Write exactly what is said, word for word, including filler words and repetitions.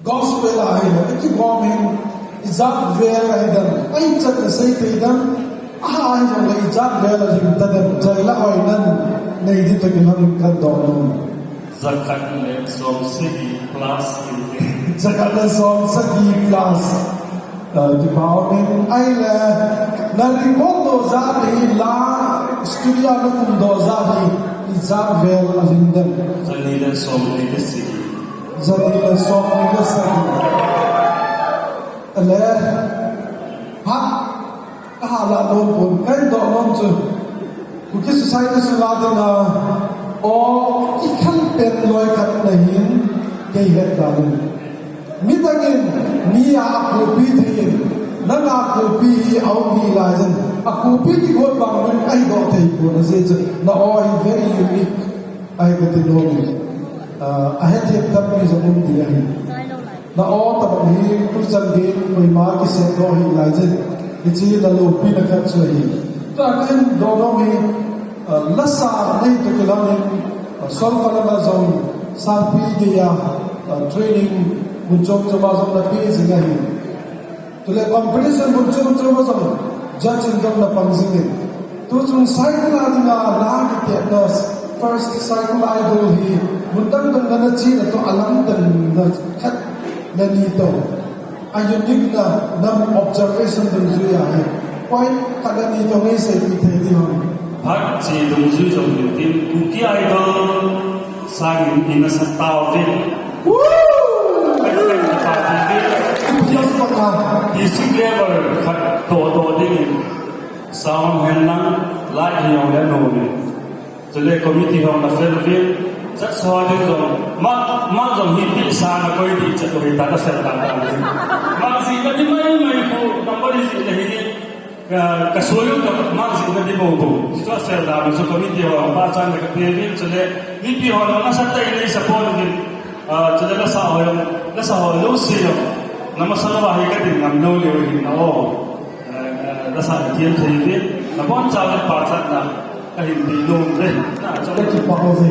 Gospel a ahile, i kigom in, i jat vel ahi dem, ahi chan na sei thei dem, aha ahi jongle i jat vel ahi dem, jai la hoi nan, nei di to kilhon in kan doh nom. Jakhat le som sagi plus in. Jakhat le som sagi plus. Uh, kipah um in, ahile, na record doh jat hi la, studio na kum doh jat hi, i jat vel ahi dem. Jani le som ni le sagi. Jani le som ni le sagi. Ale, ha, ka hala nom pon, ka hin doh nom chu. Kuki Society sunga dinga, o, i khan pen loi khat na hin, kei het dan in. Midang in, mi a kopi thei in, nang a kopi hi a um hi lai jen, a kopi ti got bang in, ahi doh thei pon, ajeh chu, na o hi very unique. Ahi kati nom in, ah, ahethem tampi jong um ding ahi. Na o tabang hi tuchan gei koima kisei doh hi lai jen. Hiche na loupina khat chu ahi. Tua kahin doh nom hi, ah, lasa nei toh kilhon in, ah, solfa lama jong sangpi geiya, ah, training mun chom chom a jong na pe jing ahi. Chule competition mun chom chom a jong, judge in jong na pang jing in. Tuchung Saikul a dinga la kitepna first Saikul Idol hi, mun dang dang na na chena toh alamdanna khat na nei toh. A unique na nam observation dungjui a hi. Point khat na nei toh nei seipeh thei ding ham. Phat che dungjui jong hin tin, Kuki Idol sangin i nasa tauvin. Woo! District level khat toh toh dingin sound hen lang, light hi jong le nom in. Chule committee hon na fel uvin, judge ho ding jong, ma, ma jong hi pi sa na koi di chat uvin ta na fel ta ta ni. Ma jih na di mai mai khu, number jih na hi. Ka, ka suai u ka, ma jih na di mo bo. Chu a fel dan chu committee ho, ba chan na ka pe uvin, chule, mipi ho na nasa tah in nei support uvin. Ah, chule lasa ho, lasa ho lou se jong. Na masa lou a hi ka ding ngam lou leu hin na o. Eh, eh, lasa na thiam thei uvin. Na boncha le pachatna. Ka hin pe nom uve. Na, chule. Ka kipah uve.